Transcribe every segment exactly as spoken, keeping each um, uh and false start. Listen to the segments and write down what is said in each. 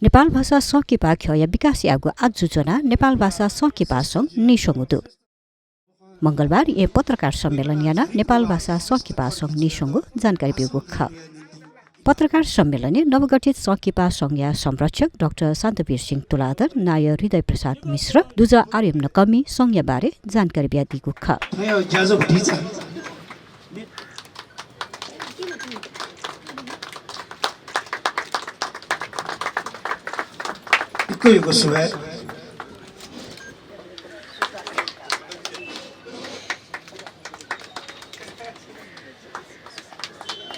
नेपालभाषा संकिपा ख्यःया विकास यायेगु आजु ज्वनाः नेपालभाषा संकिपा संघ नीस्वंगु दु। मंगलबार येँ पत्रकार सम्मेलन यानाः नेपालभाषा संकिपा संघ नीस्वंगु जानकारी ब्यूगु खः। पत्रकार सम्मेलनय् नवगठित संकिपा संघया संरक्षक डाक्टर शान्तवीर सिंह तुलाधर, नायः हृदय प्रसाद मिश्र, दुजः आर्यम नकःमिं संघया बारे जानकारी बियादीगु खः। थ्व ज्याझ्वः भतिचा। यक्व यक्व सुभाय्।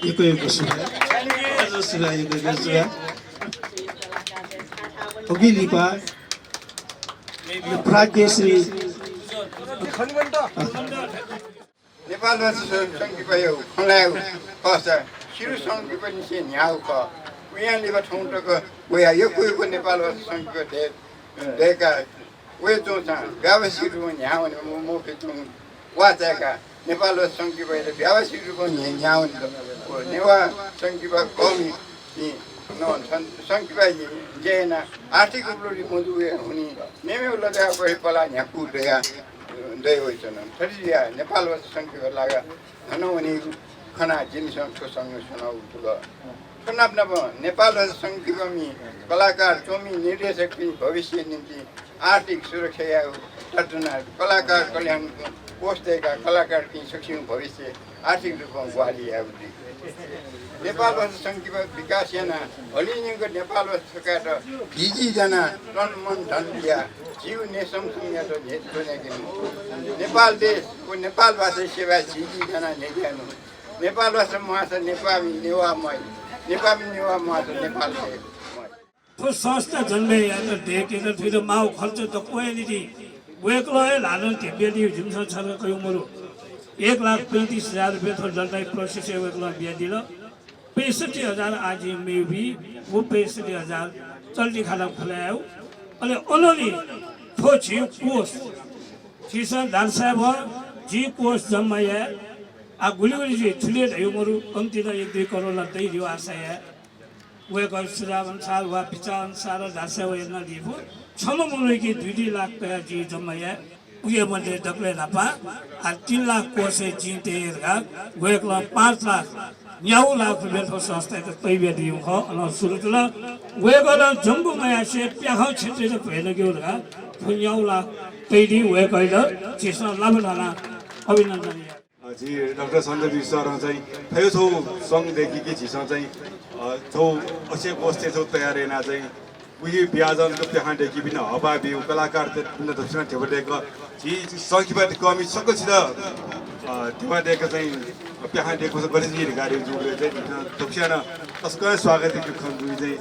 यक्व यक्व सुभाय्। यक्व यक्व सुभाय्। उकी लिपा प्राज्ञश्री नेपालभाषा संकिपाया खँ ल्हायेगु खःसा सिरु संकिपानिसें न्ह्यागु खः। उयां लिपा थौं तक वयाः यक्व यक्व नेपालभाषा संकिपा दय्-, दय्‌काः वये च्वंसां व्यावसायिक रूपं न्ह्याः वने म-, मफयेच्वंगु वाः चाय्‌काः नेपालभाषा संकिपायात व्यावसायिक रूपं न्ह्या-, न्ह्याः वने। व नेवाः संकिपा कःमिपिं नं सं-, संकिपाय् ज्या यानाः आर्थिक उपलब्धि मजूगु हुनिं मेमेगु लताय् पलाः न्ह्याकू दयाः दये वइच्वन। थथे जुयाः नेपालभाषा संकिपा लागाः न्ह्यःने वनीगु खनाः जिमिसं थ्व संघ स्वनागु जुल। थ्व नाप नापं नेपालभाषा संकिपामि कलाकार, च्वमि, निर्देशकपिं भविष्य निंतिं आर्थिक सुरक्षा यायेगु तर्जुनां कलाकार कल्याण कोष दय्‌काः कलाकारपिं सकसिगु भविष्य आर्थिक रूपं ग्वाहालि यायेगु जुइ। नेपालभाषा संकिपा विकास यानाः हलिंनिगू नेपालभाषा छकःयात भिंगु ज्यानाः तन मन धन बियाः झीगु नेवाः संकिपायात न्ह्यः त्वनेगु। नेपाल देश व नेपालभाषा सेवाय् झीगु ज्यानाः न्ह्यज्यायेनु। नेपालभाषा म्वाःसा नेपाःमि नेवाः म्वाइ, नेपाःमि नेवाः म्वाःसा नेपाल देश म्वाइ। थ्व संस्था जन्म यायेत दय्‌केत थुइत माःगु खर्च दक्वं हे निंतिं वय्‌कलं हे ल्हालं धिबा बियादीगु जिमिसं छकः कयागु मदु। एक लाख पैंतिस हजार रुपियाँ थ्व जनताया प्रोसेसय् वय्‌कलं बियादिल। पैंसठ्ठी हजार आः जिं मेगु बी, व पैंसठ्ठी हजार चल्ती खाताय् खुलायेगु। अले अनंलि थ्व झीगु कोष, झीसं धाःसा भर झीगु कोष जम्मा याये। आः गुलि गुलि जुइ थुलि हे धयागु मदु, कम्तिं नं एक दुई करोड ला दइ धइगु आशा याये। वय्‌कःया सुझाव अनुसार वा बिचाः अनुसार धाःसा वय्‌कलं लिपु छम्ह मनूयाके दुई दुई लाख कयाः जिं जम्मा याये। उकी मध्ये दकलय् न्हापां आः तीन लाख कोषय् जिं तये धकाः वय्‌कलं पाँच लाख, न्यागू लाख रुपियाँ थ्व संस्थायात तइबियादीगु खः। अनं सुरु जुल। वय्‌कलं जंगु मयासें प्याखं क्षेत्रयात भ्वय् नकेगु धकाः थ्व न्यागू लाख तइदी। वय्‌कःयात झीसं लापा न्ह्यानाः अभिनन्दन याये। अ, झी डाक्टर शान्तवीर सरं चाहिँ थ्व छगू संघ दय्‌कीके झीसं चाहिँ, अ, छगू अक्षय कोष थें छगू तयार यानाः चाहिँ उकी ब्याजं प्याखं दय्‌कीपिन्त हःपाः बीगु, कलाकारपिन्त दक्वसिनं धिबा दय्‌क, झी संकिपा कःमि सकसित, अ, धिबा दय्‌क चाहिँ प्याखं दय्‌कूसा गथे जुइ धकाः धइगु जूगुलिं चाहिँ झीसं दक्वसिनं तसकं स्वागत याइगु खँ जूगुलिं चाहिँ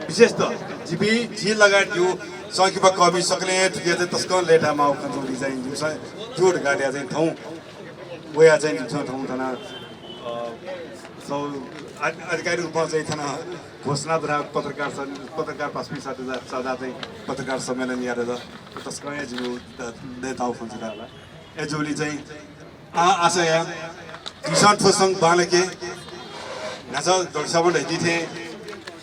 विशेषतः जिपिं, जि लगायत जिगु संकिपा कःमि सकलें हे थुकिया चाहिँ तसकं लय्‌ताय् माःगु खँ जूगुलिं चाहिँ जिमिसं जू धकाः धयाः चाहिँ थौं वयाः चाहिँ जिमिसं थौं थन, अ, सौ आध-, आधिकारिक रूपमा चाहिँ थन घोषणा तथा पत्रकार सं-, पत्रकार पासापिं साथै जा-, साझा चाहिँ पत्रकार सम्मेलन यात। तसकं हे जिगु द-, लय्‌ताःगु खँ जुल। अय्‌जूगुलिं चाहिँ आः आशा याये, झीसं थ्व संघ बांलाके, न्हाचः डाक्टर साबं धयादी थें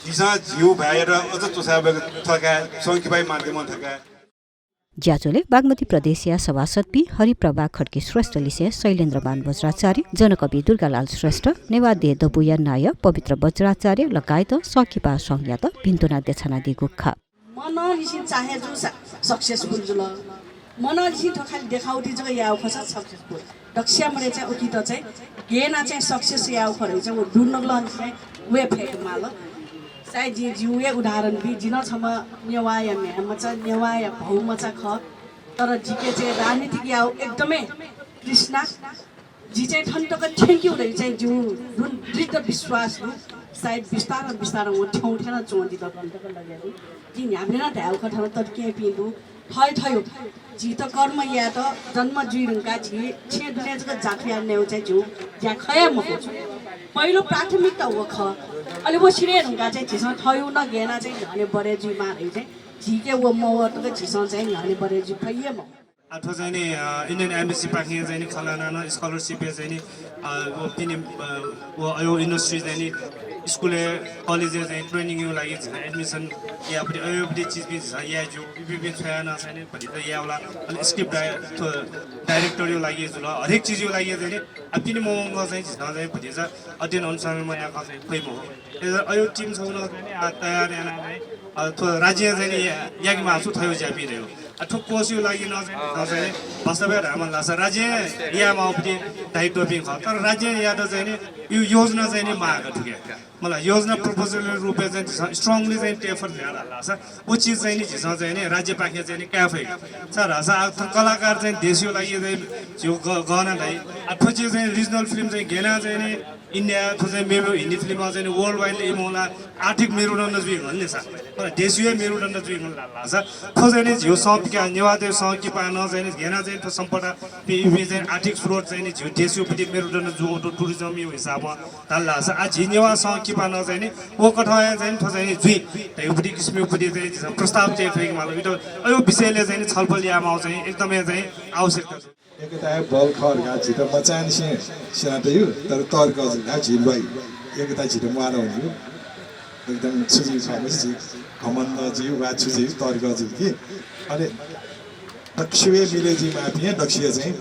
झीसं झीगु भाय्‌यात अझ च्वछाय् बय्‌क थकाये, संकिपाया माध्यमं थकाये। ज्याझ्वलय् बागमती प्रदेशया सभासदपिं हरिप्रभा खड्गी श्रेष्ठ लिसें शैलेन्द्रमान वज्राचार्य, जनकवि दुर्गालाल श्रेष्ठ, नेवाः देय् दबूया नायः पवित्र वज्राचार्य लगायतं संकिपा संघयात भिन्तुना देछानादीगु खः। मनंनिसें चाहे जूसा successful जुल। मनंनिसें थ्व खालि देखावटी जक याःगु खःसा successful। दक्वसिया मध्य चाहिँ उकित चाहिँ गय् यानाः चाहिँ success याःगु खः धइगु चाहिँ व दुनुगलंनिसें चाहिँ वये फय्‌के माल। सायद जिं जिगु हे उदाहरण बी, जि नं छम्ह नेवाःया म्ह्याय्‌मचा, नेवाःया भौमचा खः। तर जिके चाहिँ राजनीतिक यायेगु एकदमै तृष्णा। जि चाहिँ थन तक थ्यंकेगु धइगु चाहिँ जिगु दृढ विश्वास दु। सायद बिस्तारं बिस्तारं व थ्यंगु थें नं च्वंदित थन तक लगे दु। जिं न्ह्याबलें नं धायेगु खः, थन ततकेहेँपिं दु। थथे थथे झीत कर्म यायेत जन्म जुइ धुंकाः झी छेँ दुने जक जात यानाः नयेगु चाहिँ झीगु ज्या खः हे मखु। पहिलो प्राथमिकता व खः। अले व सिधये धुंकाः चाहिँ झीसं थथे नं गय् यानाः चाहिँ न्ह्यःने बढे जुइमाः धइगु चाहिँ झीके व मवः तक झीसं चाहिँ न्ह्यःने बढे जुइ फइ हे मखु। आः थ्व चाहिँ नि, अ, Indian Embassy पाखें चाहिँ नि खँ ल्हानाः नं scholarship या चाहिँ नि, अ, व पिने, अ, व अयो industry चाहिँ नि स्कुलय्, कलेजय् चाहिँ ट्रेनिङया लागि झीसं एडमिसन याःपट्टि, अय्‌पट्टि चिजपिं झीसं याये ज्यू, पिपिपिं छ्वयाः नं चाहिँ नि भतिचा यायेवला। अनि स्क्रिप्ट डाइ-, थ्व डाइरेक्टरया लागि जुल, हरेक चिजया लागि चाहिँ नि, आ, पिने मवंक चाहिँ झीसं चाहिँ भतिचा अध्ययन अनुसन्धान मयाक चाहिँ फइ मखु। अय्, अय् टिम छगू नं चाहिँ नि, आ, तयार यानाः चाहिँ, आ, थ्व राज्यं चाहिँ नि या-, याके माःगु छु थ्व ज्यापिं धयो। आ, थ्व कोर्सया लागि नं चाहिँ, नं चाहिँ नि वास्तवय् धायेमाल धाःसा राज्यं याये माःगुपट्टि दायित्वपिं खः। तर राज्यं यायेत चाहिँ नि यो योजना चाहिँ नि माःगु थुके। मला योजना प्रपोजल रूपय् चाहिँ झीसं स्ट्रङली चाहिँ टेफर जुयाः धाल धाःसा व चिज चाहिँ नि झीसं चाहिँ नि राज्यपाखें चाहिँ नि काये फइ। सा धाःसा आ, थ्व कलाकार चाहिँ देशया लागि चाहिँ झीगु ग-, गहना धाइ। आ, थ्व चिज चाहिँ रिजनल फिल्म चाहिँ गेना चाहिँ नि इन्डिया, थ्व चाहिँ मेमेगु हिन्दी फिल्मं चाहिँ नि वर्ल्ड वाइडली इमंला आर्थिक मेरुदण्ड जुइगु नि सा। मला देशया मेरुदण्ड जुइगु ला धाःसा थ्व चाहिँ नि झीगु संकिपा, नेवाःतय् संकिपां नं चाहिँ नि गेना चाहिँ थ्व सम्पदा पि-, पि चाहिँ आर्थिक स्रोत चाहिँ नि झीगु देशयापट्टि मेरुदण्ड जुयाः टुरिज्मया हिसाबं धाल धाःसा आ झी नेवाः संकिपां नं चाहिँ नि व कथंया चाहिँ नि थ्व चाहिँ नि जुइ धयागुपट्टि किसिमयापट्टि चाहिँ झीसं प्रस्ताव तये फयेके माल। इमित अय् विषयलय् चाहिँ नि छलफल यायेमाःगु चाहिँ एकदमै चाहिँ आवश्यकता छ। एकताया बल खः धकाः झीत मचांनिसें स्यना तयु, तर तःधिकःगु झी ल्वाइ। एकता झीत म्वाना वनीगु। एकदम छु जुइ खः मछि झी घमण्ड जुइ वा छु जुइ तःधिकःगु कि। अले दक्वसिबय् मिले जुइमाःपिं दक्वसिबय् चाहिँ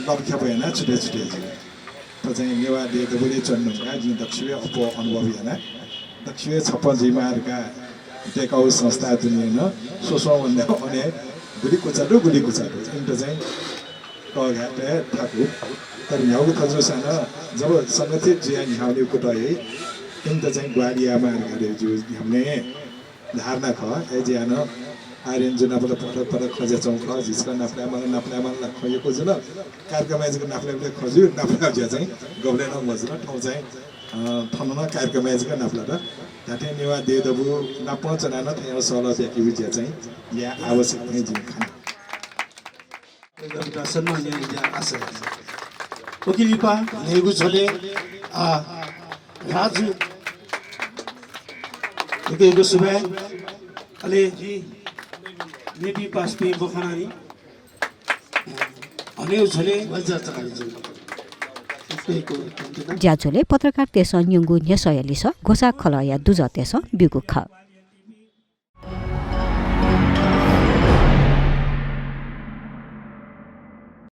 लबख्याप यानाः छुट्या छुट्या जुइ। थ्व चाहिँ नेवाः देय् दबुलिइ च्वने धुंकाः जिं दक्वसिबय् अप्वः अनुभव याना। दक्वसिबय् छप्पँ जुइमाः धकाः दय्काःगु संस्था दुने नं स्वस्वं वने, वने गुलि कुचा दु, गुलि कुचा दु। इमित चाहिँ कःघाये तये थाकु। तर न्ह्यागु थजूसां नं जब संगठित जुयाः न्ह्यावनेगु कुतः याइ, इमित चाहिँ ग्वाहालि यायेमाः धकाः धयागु जिगु न्ह्याबलें धारणा खः। अय्‌जुयाः नं आर्यन जु नाप ला पटक पटक खँ जुयाच्वंगु खः। झी छकः नापलायेमाल, नापलायेमाल ला खँ यक्व जुल। कार्यक्रमय् जक नापलायेबलय् खँ जुइ, नापलायेगु ज्या चाहिँ गबलें नं मजुल। थौं चाहिँ, अ, थन नं कार्यक्रमय् जक नापलात। धात्थें नेवाः देय् दबू नापं च्वनाः नं थज्याःगु सल्लाह ब्याकेगु ज्या चाहिँ याये आवश्यक थें जिं खना। सम्मान यायेगु ज्या आशा। उकिं लिपा न्हय्गू झ्वलय्, आ, राजु, यक्व यक्व सुभाय्। अले मेपिं पासापिं मखनानि हनेगु झ्वलय् ज्याझ्वलय् पत्रकारतय्सं न्यंगु न्ह्यसःया लिसः ग्वसाः खलःया दुजःतय्सं ब्यूगु खः।